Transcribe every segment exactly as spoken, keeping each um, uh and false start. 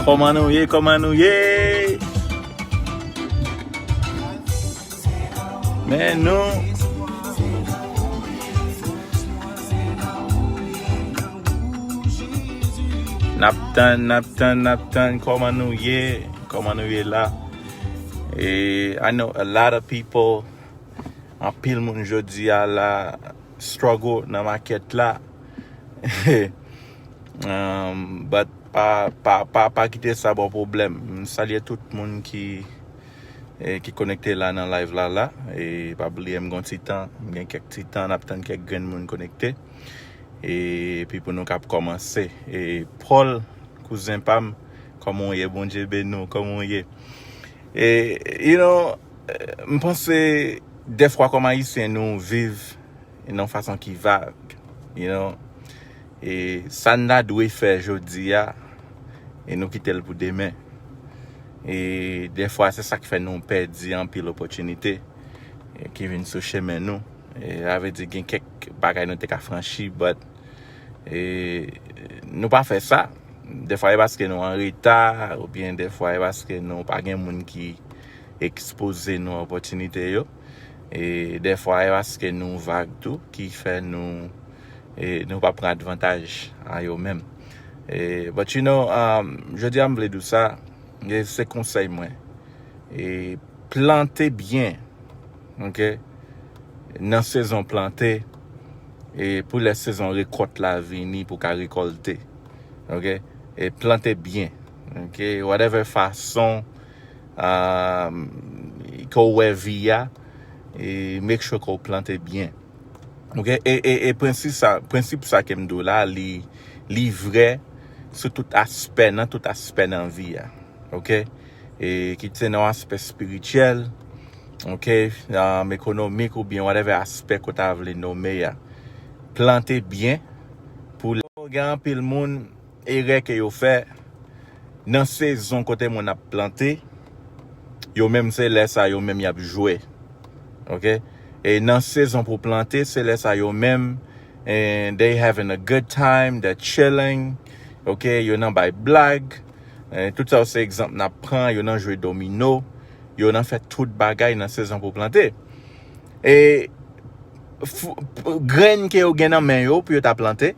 Kòman nou ye? Kòman nou ye? Men nou. N ap tann, n ap tann, n ap tann. Kòman nou ye? Kòman nou ye la? E, I know a lot of people, anpil moun jodi a la struggle nan makèt la. Um, but pa, pa, pa, pa kite sa ba w pwoblèm. M salye tout moun ki, eh, ki konekte la nan live la la. E pa bliye m gon ti tan, m gen kèk ti tan, n ap tann kèk grenn moun konekte. E epi pou nou kap kòmanse. E Paul, kouzen pa m, kòman w ye? Bondye beni w, kòman w ye? E, you know, eh, m panse dèfwa kòm Ayisyen nou viv nan yon fason ki vag, you know. E sa n ta dwe fè jodi a, e nou kite l pou demen. E dèfwa, se sa k fè nou pèdi anpil opòtinite, e ki vin sou chemen nou. E sa vle di gen kèk bagay nou te ka franchi, but, e, nou pa fè sa. Dèfwa, e paske nou an reta, oubyen dèfwa, e paske nou pa gen moun ki ekspoze nou opòtinite yo. E dèfwa, e paske nou vag tou, ki fè nou, e, nou pa pran advantaj a yo menm. E, but you know, um, jodi a m vle di w sa, e, se konsèy mwen. E, plante byen, ok? Nan sezon plante, e pou lè sezon rekòt la vini pou ka rekòlte, ok? E plante byen, ok? Whatever fason, um, ke w wè vi a, e make sure ke w plante byen. Ok? E, e, e prensip sa, prensip sa ke m di w la, li, li vrè sou tout aspè, nan tout aspè nan vi a. Ok? E kit se nan aspè espirityèl, ok, um, ekonomik oubyen whatever aspè ke w ta vle nome a. Plante byen pou lè gen anpil moun, erè ke yo fè, nan sezon kote moun ap plante, yo menm se lè sa yo menm y ap jwe. Ok? E nan sezon pou plante, se lè sa yo menm, and they having a good time, they chilling. Ok? Yo nan bay blag. E tout sa yo se egzanp n ap pran, yo nan jwe domino, yo nan fè tout bagay nan sezon pou plante. E f- grenn ke yo gen nan men yo pou yo ta plante,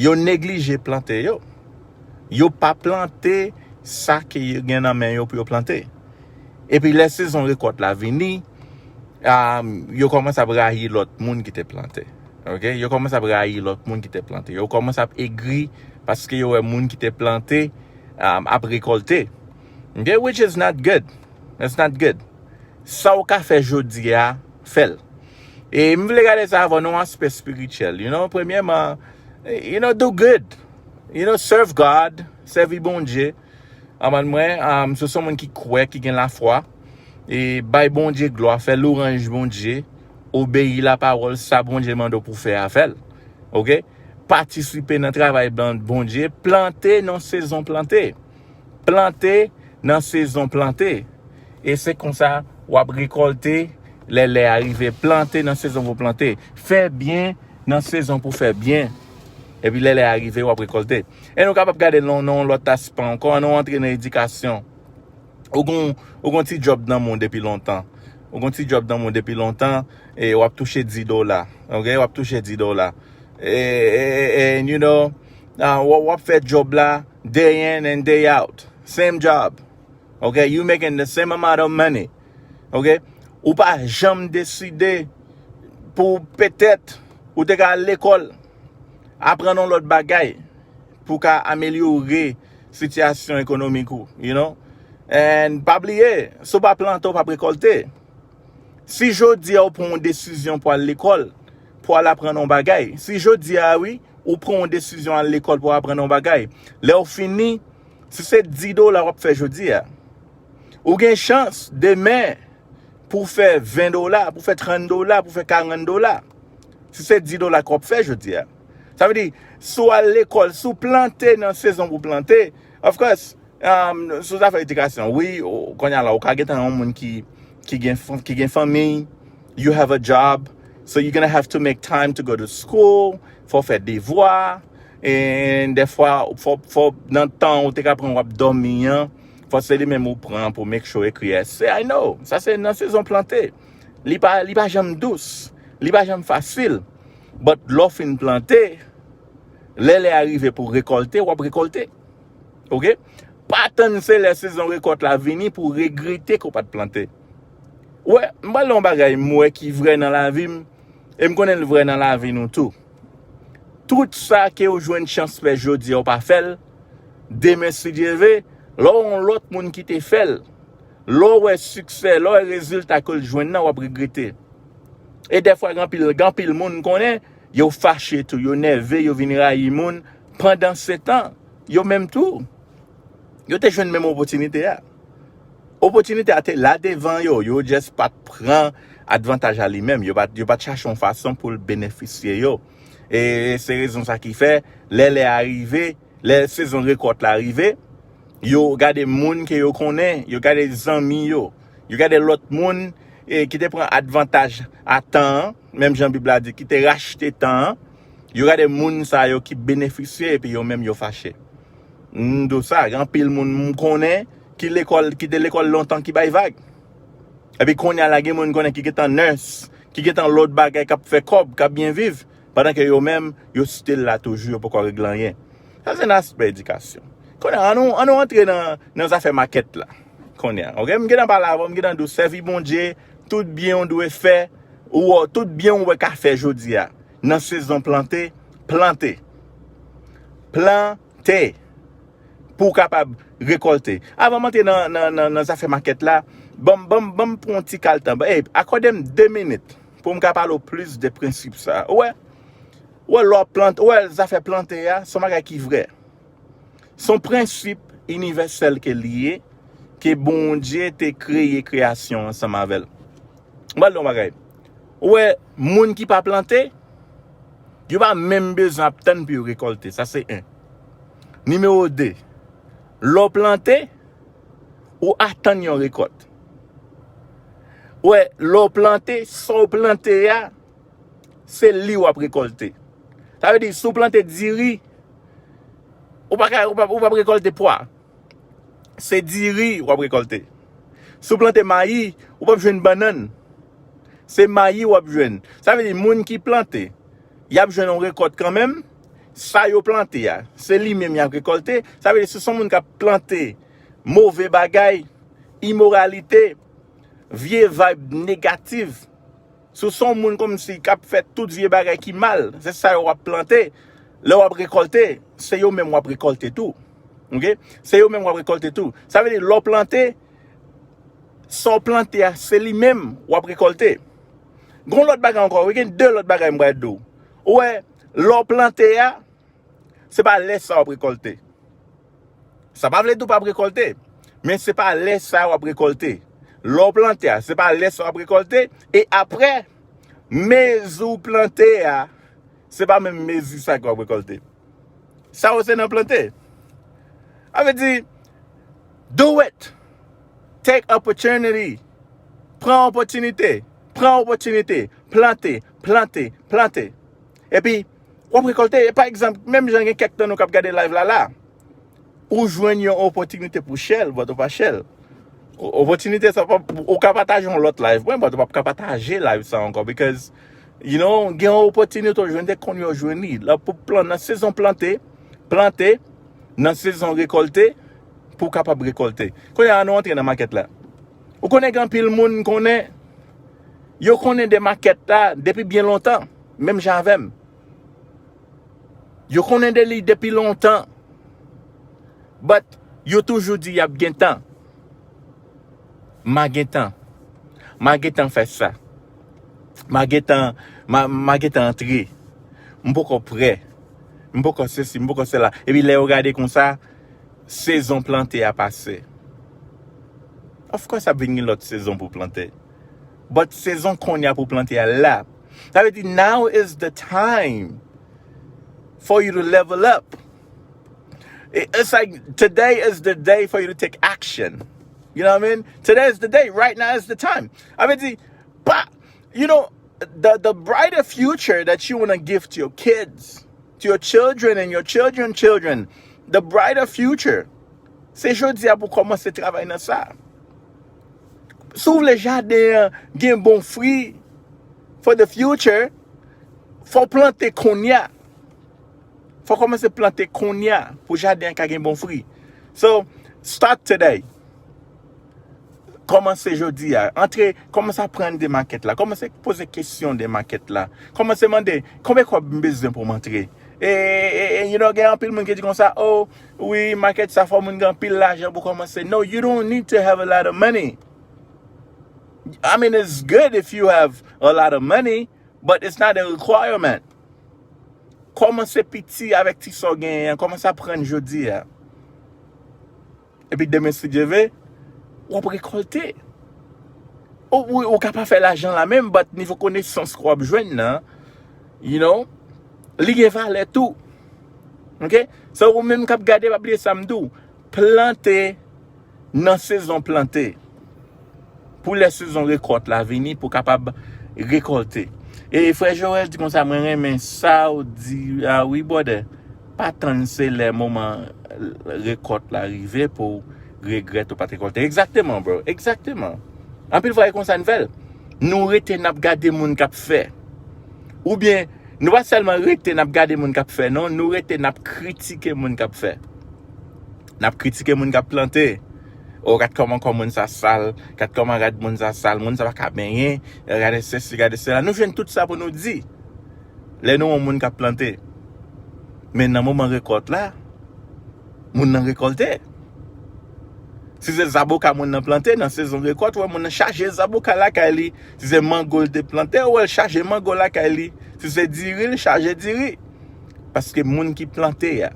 yo neglije plante yo. Yo pa plante sa ke yo gen nan men yo pou yo plante. Epi lè sezon rekòt la vini, um, yo kòmanse ap rayi lòt moun ki te plante. Ok? Yo kòmanse ap rayi lòt moun ki te plante. Yo kòmanse ap egri paske yo wè moun ki te plante, um, ap rekòlte. Ok? Which is not good. It's not good. Sa w ka fè jodi a, fè l. E m vle gade sa avan nan yon aspè espirityèl. You know, premyèman, you know, do good. You know, serve God, sèvi Bondye. Amen mwen, um, si w se yon moun ki kwè, ki gen lafwa, e bay Bondye glwa, fè lwanj Bondye, obeyi lapawòl, sa Bondye mande w pou fè a, fè l. Ok? Patisipe nan travay Bondye, plante nan sezon plante. Plante nan sezon plante. E se konsa w ap rekòlte lè lè a rive. Plante nan sezon pou plante. Fè byen nan sezon pou fè byen. Epi lè lè a rive, w ap rekòlte. E nou kapab gade nan yon lòt aspè ankò, nou antre nan edikasyon. Ou gon, ou gon ti djòb nan men w depi lontan. Ou gon ti djòb nan men w depi lontan, e w ap touche dis dola. Ok? W ap touche dis dola. E, e, e, and you know, uh, w, w ap fè djòb la day in and day out. Same job. Ok? You making the same amount of money. Ok? Ou pa janm deside pou petèt ou te ka al lekòl, aprann yon lòt bagay pou ka amelyore sitiyasyon ekonomik ou, you know? And pa bliye, si w pa plante, w p ap rekòlte. Si jodi a ou pran yon desizyon pou al lekòl, pou al aprann yon bagay, si jodi a, wi, ou pran yon desizyon al lekòl pou aprann yon bagay, lè w fini, si se dis dola w ap fè jodi a, ou gen chans demen pou w fè ven dola, pou w fè trant dola, pou w fè karant dola. Si se dis dola ke w ap fè jodi a. Sa vle di, si w al lekòl, si w plante nan sezon pou plante, of course, um, sou zafè edikasyon, wi, ou- kounye a la, ou ka gentan yon moun ki, ki gen, ki gen fanmi, you have a job, so you're gonna have to make time to go to school, fò w fè devwa, E dèfwa, fò, fò nan tan ou te ka pran w ap dòmi an, fò se li menm ou pran pou make sure ekri èse. I know. Sa se nan sezon plante. Li pa, li pa janm dous. Li pa janm fasil. But lè w fin plante, lè lè a rive pou rekòlte, w ap rekòlte. Oke? Pa tann se lè sezon rekòt la vini pou w regrete ke w pa t plante. Wè, m pral di w yon bagay m wè ki vrè nan lavi m, e m konnen l vrè nan lavi nou tou. Tout sa ke w jwenn chans fè jodi a, w pa fè l, demen, si Dye ve, lè w wè yon lòt moun ki te fè l, lè w wè siksè, lè w wè rezilta ke l jwenn nan, w ap regrete. E dèfwa, gen anpil, gen anpil moun konnen, yo fache tou, yo nève, yo vin rayi moun. Pandansetan, yo menm tou, yo te jwenn menm opòtinite a. Opòtinite a te la devan yo, yo just pa t pran advantaj a li menm. Yo pa t, yo pa t chache yon fason pou l benefisye yo. E se rezon sa ki fè, lè lè a rive, lè sezon rekòt la rive, yo gade moun ke yo konnen, yo gade zanmi yo, yo gade lòt moun, e, ki te pran advantaj a tan an, menm jan Bib la di, ki te rachte tan an, yo gade moun sa yo ki benefisye epi yo menm yo fache. M di w sa, gen anpil moun m konnen ki lekòl, ki te lekòl lontan ki bay vag. Epi kounye a la, gen moun konnen ki gentan nurse, ki gentan lòt bagay, k ap fè kòb, k ap byen viv, pandan ke yo menm, yo still la toujou, yo poko regle anyen. Sa se nan aspè edikasyon. Kounye a, ann nou, ann nou antre nan, nan zafè makèt la. Kounye a, oke? M gentan pale avè w, m gentan di w, sèvi Bondye, tout byen w dwe fè, ou, tout byen w wè ka fè jodi a. Nan sezon plante, plante. Plante. Pou w kapab rekòlte. Avan m antre nan, nan, nan, nan zafè makèt la, ban m, ban m, ban m pran yon ti kal tan. Ey, akòde m de minit pou m ka pale w plis de prensip sa. Ou wè, ou wè lè w ap plante, ou wè zafè plante a, se yon bagay ki vrè. Se yon prensip inivèsèl ke li ye, ke Bondye te kreye kreyasyon ansanm avè l. M pral di w yon bagay. Ou wè, moun ki pa plante, yo pa menm bezwen ap tann pou yo rekòlte. Sa se en. Nimewo de, lè w plante, ou atann yon rekòt. Ou wè, lè w plante, sa w plante a, se li w ap rekòlte. Sa vle di, si w plante diri, ou pa ka, ou pa, ou p ap rekòlte pwa. Se diri w ap rekòlte. Si w plante mayi, ou p ap jwenn bannann. Se mayi w ap jwenn. Sa vle di, moun ki plante, y ap jwenn yon rekòt kanmenm. Sa yo plante a, se li menm y ap rekòlte. Sa vle di, si se yon moun k ap plante move bagay, imoralite, vye vibe negatif, si w se yon moun kòmsi k ap fè tout vye bagay ki mal, se sa yo w ap plante. Lè w ap rekòlte, se yo menm w ap rekòlte tou. Oke? Se yo menm w ap rekòlte tou. Sa vle di, lè w plante, sa w plante a, se li menm w ap rekòlte. Gon lòt bagay ankò, wi, gen de lòt bagay m pral di w. Ou wè, lè w plante a, se pa lè sa w ap rekòlte. Sa pa vle di w p ap rekòlte, men se pa lè sa w ap rekòlte. Lè w plante a, se pa lè sa w ap rekòlte, e apre, mezi w plante a, se pa menm mezi sa ke w ap rekòlte. Sa yo se nan plante. Sa vle di, do it. Take opportunity. Pran opòtinite. Pran opòtinite. Plante, plante, plante. Epi, w ap rekòlte. E pa egzanp, menm jan gen kèk nan nou k ap gade live la la, ou jwenn yon opòtinite pou share, but ou pa share. O-, opòtinite sa, w p ap, ou ka pataje yon lòt live mwen, but ou p ap ka pataje live sa ankò, because, you know, gen yon opòtinite ou jwenn, te konn yo jwenn li. La pou plan, nan sezon plante, plante, nan sezon rekòlte, pou w kapab rekòlte. Kounye a, nou antre nan makèt la. Ou konnen gen anpil moun konnen, yo konnen de makèt la depi byen lontan, menm jan avè m. Yo konnen de li depi lontan. But yo toujou di y ap gen tan. M a gen tan. M a gen tan fè sa. M a gen tan, m a, m a gen tan antre. M poko prè. M poko sesi, m poko sela. Epi lè yo gade konsa, sezon plante a pase. Of course, ap vin gen lòt sezon pou plante. But sezon kounye a pou plante a la. Sa vle di, now is the time for you to level up. It- It's like today is the day for you to take action. You know what I mean? Today is the day. Right now is the time. Sa vle di, pa, you know, the, the brighter future that you want to give to your kids, your children and your children children, the brighter future. Se jodi a pou kòmanse travay nan sa. Si w vle jaden an gen bon fwi for the future, fò w plante kounye a. Fò w kòmanse plante kounye a pou jaden an ka gen bon fwi. So, start today. Kòmanse jodi a. Antre, kòmanse aprann de makèt la. Kòmanse poze kesyon de makèt la. Kòmanse mande, konbyen kòb m bezwen pou m antre? E, e, e, you know, gen anpil moun ki di konsa, oh, wi, makèt sa fò moun gen anpil lajan pou kòmanse. No, you don't need to have a lot of money. I mean, it's good if you have a lot of money, but it's not a requirement. Kòmanse piti avèk ti sa w genyen an, kòmanse aprann jodi a. Epi demen, si Dye vle, w ap rekòlte. Ou, ou, ou ka pa fè lajan la menm, but nivo konesans ke w ap jwenn nan, you know, li gen valè tou. Ok? So, ou menm k ap gade, pa bliye sa m di w. Plante nan sezon plante. Pou lè sezon rekòt la vini, pou kapab rekòlte. E frè Joel di konsa, mwen renmen sa w di a wi, brother. Pa tann se lè moman rekòt la rive pou w regrèt ou pa t rekòlte. Egzakteman, bro. Egzakteman. Anpil fwa, e konsa n fè l. Nou rete, n ap gade moun k ap fè. Oubyen, nou pa sèlman rete, n ap gade moun k ap fè, non. Nou rete, n ap kritike moun k ap fè. N ap kritike moun k ap plante. Oh, gad kòman kò moun sa sal, gad kòman rad moun sa sal, moun sa pa ka benyen, gade sesi, gade sela. Nou jwenn tout sa pou nou di lè nou wè yon moun k ap plante. Men nan moman rekòt la, moun nan rekòlte. Si se zaboka moun nan plante, nan sezon rekòt, ou wè moun nan chaje zaboka lakay li. Si se mango l te plante, ou wè l chaje mango lakay li. Si se diri, l chaje diri. Paske moun ki plante a,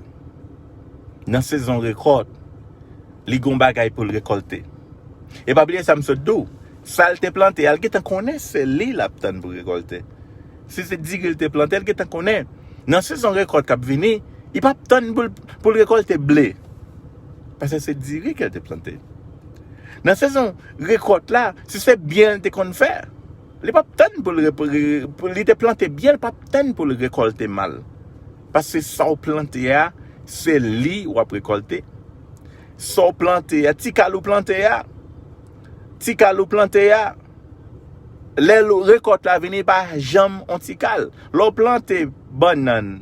nan sezon rekòt, li gon bagay pou l rekòlte. E pa bliye sa m sot di w, sa l te plante a, l gentan konnen se li l ap tann pou rekòlte. Si se diri l te plante, l gentan konnen nan sezon rekòt k ap vini, li p ap tann pou l, pou l rekòlte ble. Paske se diri ke l te plante. Nan sezon rekòt la, si se byen l te konn fè, li p ap tann pou l re-, re-, pou li te plante byen, li p ap tann pou l rekòlte mal. Paske sa w plante a, se li w ap rekòlte. Sa w plante a, ti kal ou plante a, ti kal ou plante a, lè l, rekòt la vini, pa janm on ti kal. Lè w plante bannann,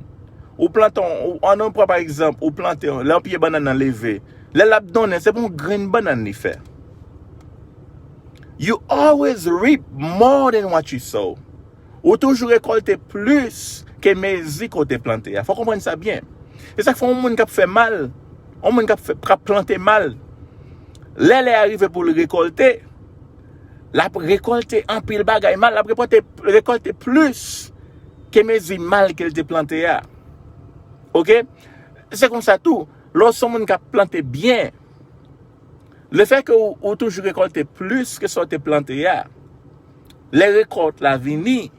ou plante on, ou, an nou pran pa egzanp, ou plante, lè yon pye bannann nan leve, lè l ap donnen, se pa yon grenn bannann li fè. You always reap more than what you sow. Ou toujou rekòlte plis ke mezi ke w te plante a. Fò w konprann sa byen. Se sa k fè yon moun k ap fè mal, yon moun k ap fè, k ap plante mal, lè lè a rive pou l rekòlte, l ap rekòlte anpil bagay mal, l ap rekòlte, rekòlte plis ke mezi mal ke l te plante a. Ok? Se konsa tou, lè w se yon moun k ap plante byen, lefètke ou, ou toujou rekòlte plis ke sa w te plante a, lè rekòt la vini,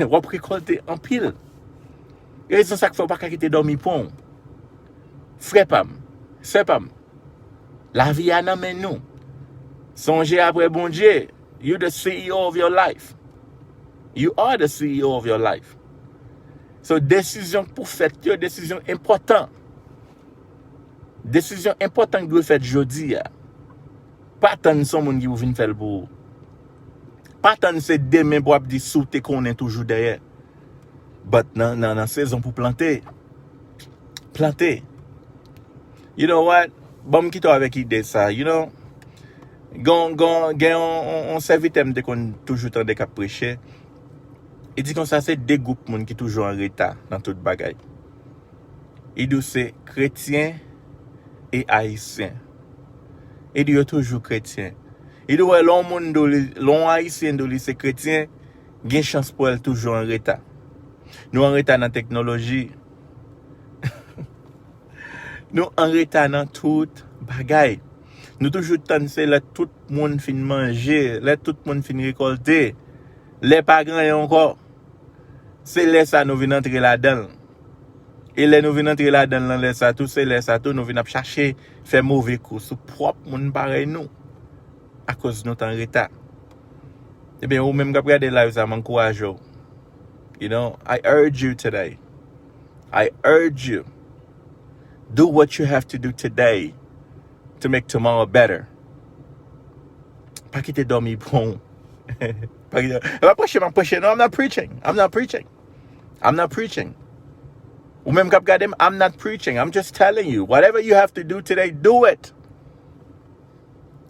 w ap rekòlte anpil. E rezon sa k fè w pa ka kite dòmi pran w. Frè pa m, sè pa m, lavi a nan men nou. Sonje apre Bondye, you the C E O of your life. You are the C E O of your life. So, desizyon pou fèt yo, desizyon enpòtan. Desizyon enpòtan ki dwe fèt jodi a. Pa tann se yon moun ki pou vin fè l pou ou. Pa tann se demen pou w ap di si w te konnen toujou dèyè. But nan, nan, nan sezon pou plante, plante. You know what? Ban m kite w avèk ide sa, you know? Gon, gon, gen yon, yon, yon sèvitè m te konn toujou tande k ap preche. Li di konsa, se de gwoup moun ki toujou an reta nan tout bagay. Li di w se kretyen e ayisyen. Li di yo toujou kretyen. Li di w wè lè yon moun di w li, lè yon ayisyen di w li se kretyen, gen chans pou wè l toujou an reta. Nou an reta nan teknoloji. Nou an reta nan tout bagay. Nou toujou tann se lè tout moun fin manje, lè tout moun fin rekòlte, lè pa gen anyen ankò. Se lè sa nou vin antre ladan l. E lè nou vin antre ladan l nan lè sa tou, se lè sa tou nou vin ap chache fè move kou sou pwòp moun parèy nou. Akoz nou t an reta. Ebyen, ou menm k ap gade live sa, m ankouraje w. You know, I urge you today. I urge you, do what you have to do today to make tomorrow better. Pa kite dòmi pran w. Pa kite, m ap preche, m ap preche. No, I'm not preaching. I'm not preaching. I'm not preaching. Ou menm k ap gade m, I'm not preaching. I'm just telling you, whatever you have to do today, do it.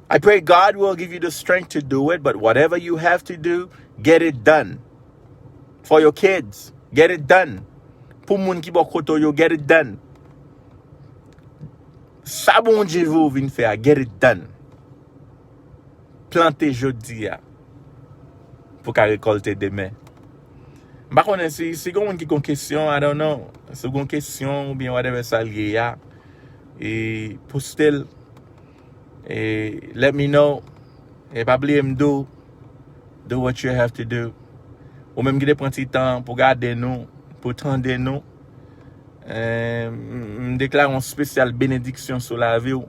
I pray God will give you the strength to do it, but whatever you have to do, get it done. For your kids, get it done. Pou moun ki bò kote w yo, get it done. Sa Bondye vle w vin fè a, get it done. Plante jodi a pou ka rekòlte demen. M pa konnen si, si gen moun ki gon kesyon, I don't know. Si w gon kesyon oubyen whatever sa l ye a, e poste l, e let me know. E pa bliye m di w, do what you have to do. Ou menm ki te pran ti tan pou gade nou, pou tande nou. E, m, m deklare yon spesyal benediksyon sou lavi w.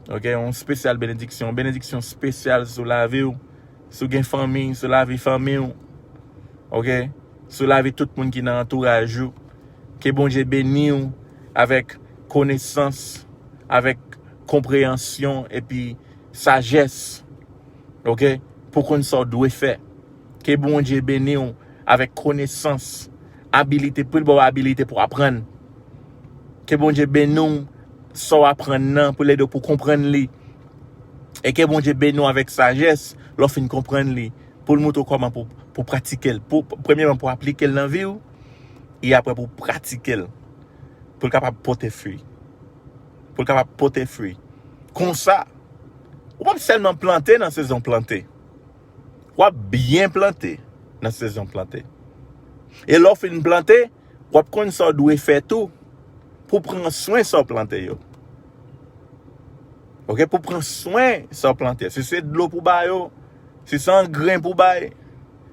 Ok, yon spesyal benediksyon, yon benediksyon spesyal sou lavi w. Si w gen fanmi, sou lavi fanmi w. Ok, sou lavi tout moun ki nan antouraj ou. Ke Bondye beni w avèk konesans, avèk konpreyansyon epi sajès. Ok, pou konn sa w dwe fè. Ke Bondye beni w avèk konesans, abilite, pou l ba w abilite pou aprann. Ke Bondye beni w sa w aprann nan, pou l ede w pou konprann li. E ke Bondye beni w avèk sajès, lè w fin konprann li, pou l montre w kòman pou, pou pratike l. Pou, premyèman, pou aplike l nan vi w, e apre pou pratike l. Pou l kapab pote fwi. Pou l kapab pote fwi. Konsa, ou p ap sèlman plante nan sezon plante. W ap byen plante nan sezon plante. E lè w fin plante, w ap konn sa w dwe fè tou pou pran swen sa w plante yo. Ok, pou pran swen sa w plante. Si se dlo pou ba yo, si se angren pou bay,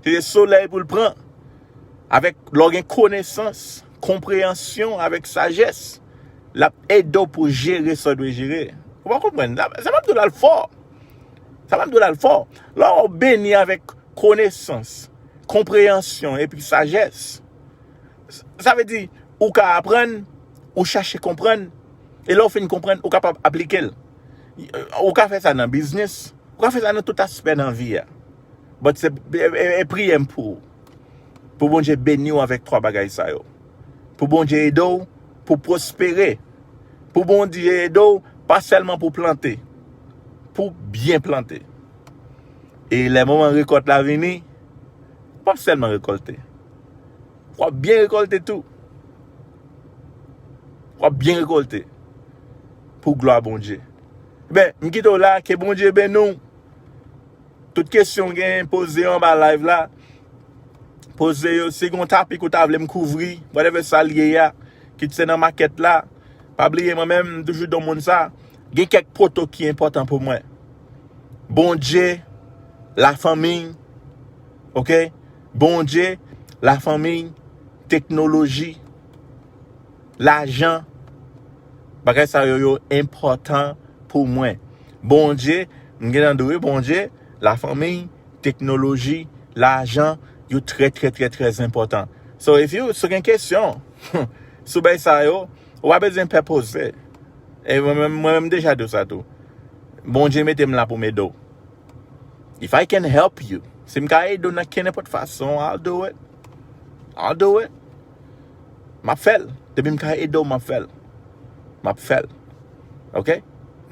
si se solèy pou l pran, avèk, lè w gen konesans, konpreyansyon, avèk sajès, l ap ede w pou jere sa w dwe jere. Ou pa konprann? Sa, sa m ap di w la l fò. Sa m ap di w la l fò. Lè w beni avèk konesans, konpreyansyon epi sajès, sa vle di ou ka aprann, ou chache konprann, e lè w fin konprann, ou kapab aplike l. Ou ka fè sa nan biznis, ou ka fè sa nan tout aspè nan vi a. But se, e, e, e priye m pou ou. Pou Bondye beni w avèk twa bagay sa yo. Pou Bondye ede w pou pwospere. Pou Bondye ede w pa sèlman pou plante, pou byen plante. E lè moman rekòt la vini, w ap sèlman rekòlte. W ap byen rekòlte tou. W ap byen rekòlte. Pou glwa Bondye. Ebyen, m kite w la, ke Bondye beni w. Tout kesyon w gen, poze yo anba live la. Poze yo, si gen yon tapik ou ta vle m kouvri, whatever sa l ye a, kit se nan makèt la. Pa bliye, mwen menm, m toujou di yon moun sa, gen kèk poto ki enpòtan pou mwen. Bondye, lafanmi, ok? Bondye, lafanmi, teknoloji, lajan, bagay sa yo, yo enpòtan pou mwen. Bondye, m gen nan di w, Bondye, lafanmi, teknoloji, lajan, yo trè, trè, trè, trè enpòtan. So, if you, si w gen kesyon sou bagay sa yo, ou pa bezwen pè poze. E mwen menm, mwen menm deja di w sa tou. Bondye mete m la pou m ede w. If I can help you, si m ka ede w nan kenenpòt fason, I'll do it. I'll do it. M ap fè l. Depi m ka ede w, m ap fè l. M ap fè l. Ok?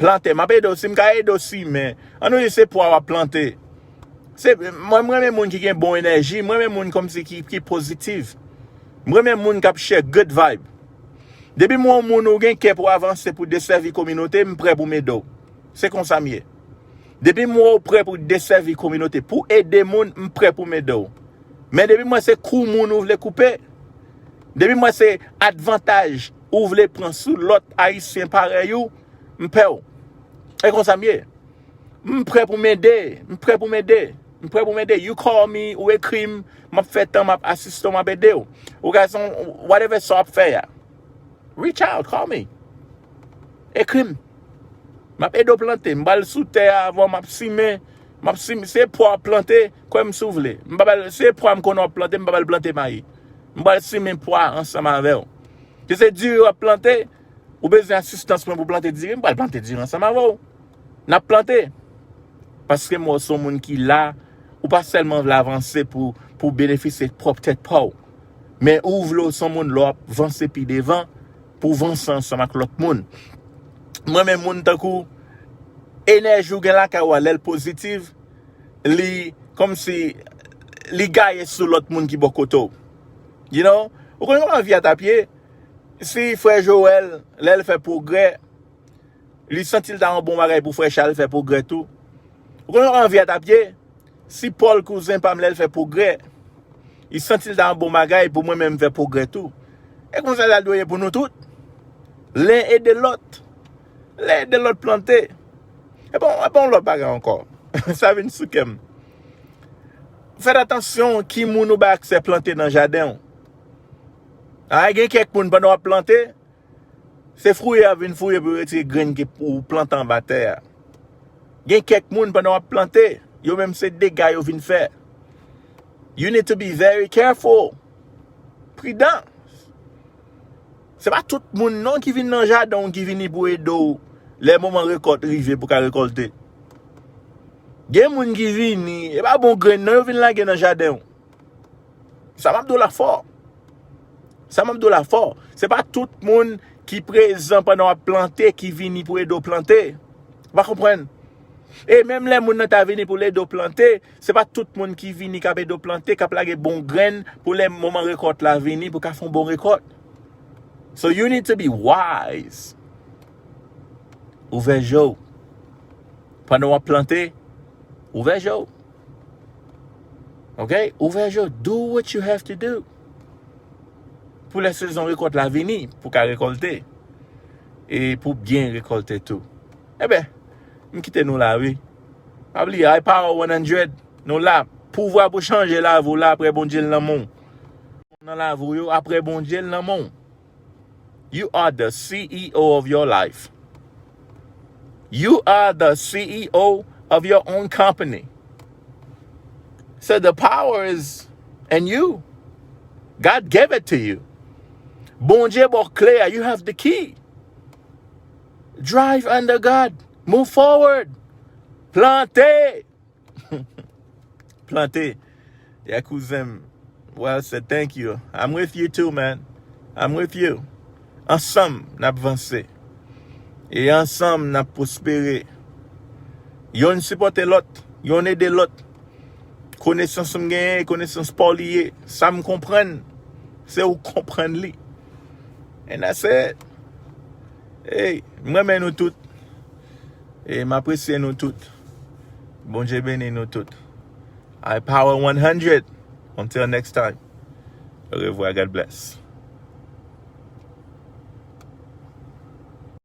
Plante, m ap ede w. Si m ka ede w simen, ann nou di se pwa w ap plante. Se, mwen, m renmen moun ki gen bon enèji, m renmen moun kòmsi ki, ki pozitif. M renmen moun k ap share good vibe. Depi m wè yon moun ou gen kè pou avanse, pou desèvi kominote, m prè pou m ede w. Se konsa m ye. Depi m wè w prè pou desèvi kominote, pou ede moun, m prè pou m ede w. Men depi m wè se kou moun ou vle koupe, depi m wè se advantaj ou vle pran sou lòt Ayisyen parèy ou, m pè w. E konsa m ye. M prè pou m ede, m prè pou m ede, m prè pou m ede. You call me, ou ekri m, m ap fè tan, m ap asiste w, m ap ede w. Ou gazon, whatever sa w ap fè a. Reach out, call me. Ekri m. M ap ede w plante. M pral sou tè a avè w, m ap simen. M ap simen. Se pwa w ap plante, kwè m si w vle. M pa pral, se pwa m konnen w ap plante, m pa pral plante mayi. M pral simen pwa ansanm avè w. Si se diri w ap plante, ou bezwen asistans mwen pou plante diri, m pral plante diri ansanm avè w. N ap plante. Paske m wè w se yon moun ki la, ou pa sèlman vle avanse pou, pou benefisye pwòp tèt pa w. Men ou vle w se yon moun lè w ap vanse pi devan, pou w vanse ansanm ak lòt moun. Mwen menm moun tankou enèji w gen lakay ou a lè l pozitiv, li kòmsi li gaye sou lòt moun ki bò kote w. You know? Ou konn kòman vi a t ap ye? Si frè Joel, lè l fè pwogrè, li santi l ta yon bon bagay pou frè Charles fè pwogrè tou. Ou konn kòman vi a t ap ye? Si Paul kouzen pa m lè l fè pwogrè, li santi l ta yon bon bagay pou mwen menm fè pwogrè tou. E konsa l dwe ye pou nou tout. Len ede lòt. Len ede lòt plante. E bon, e bon lòt bagay ankò. Sa vin sou kè m. Fè atansyon ki moun ou bay aksè plante nan jaden w. A, gen kèk moun pandan w ap plante, se fouye y ap vin fouye pou yo retire grenn ke ou plante anba tè a. Gen kèk moun pandan w ap plante, yo menm se dega yo vin fè. You need to be very careful. Pridan. Se pa tout moun non ki vin nan jaden w ki vini pou ede w lè moman rekòt rive pou ka rekòlte. Gen moun ki vini, e pa bon grenn non yo vin lage nan jaden w. Sa m ap di w la fò. Sa m ap di w la fò. Se pa tout moun ki prezan pandan w ap plante ki vini pou ede w plante. Ou pa konprann? E menm lè moun nan ta vini pou l ede w plante, se pa tout moun ki vini k ap ede w plante, k ap lage bon grenn pou lè moman rekòt la vini, pou ka fè yon bon rekòt. So you need to be wise. Ouvè je w. Pandan w ap plante, ouvè je w. Ok? Ouvè je w. Do what you have to do. Pou lè sezon rekòt la vini, pou ka rekòlte. E pou byen rekòlte tou. Enben, m kite nou la, wi. Pa bliye, I Power one hundred, nou la. Pouvwa pou chanje lavi w la, apre Bondye l nan men w. Nan lavi w yo, apre Bondye l nan men w. You are the C E O of your life. You are the C E O of your own company. So the power is in you. God gave it to you. Bondye ba w kle a, you have the key. Drive under God. Move forward. Plante. Plante. Yeah, kouzen m. Well said, thank you. I'm with you too, man. I'm with you. Ansanm, n ap vanse. E ansanm, n ap pwospere. Yonn sipòte lòt, yonn ede lòt. Konesans m genyen, konesans pa w li ye. Sa m konprann, se ou konprann li. And that's it. Hey, m renmen nou tout. E m apresye nou tout. Bondye beni nou tout. I Power one hundred. Until next time. Au revoir. God bless.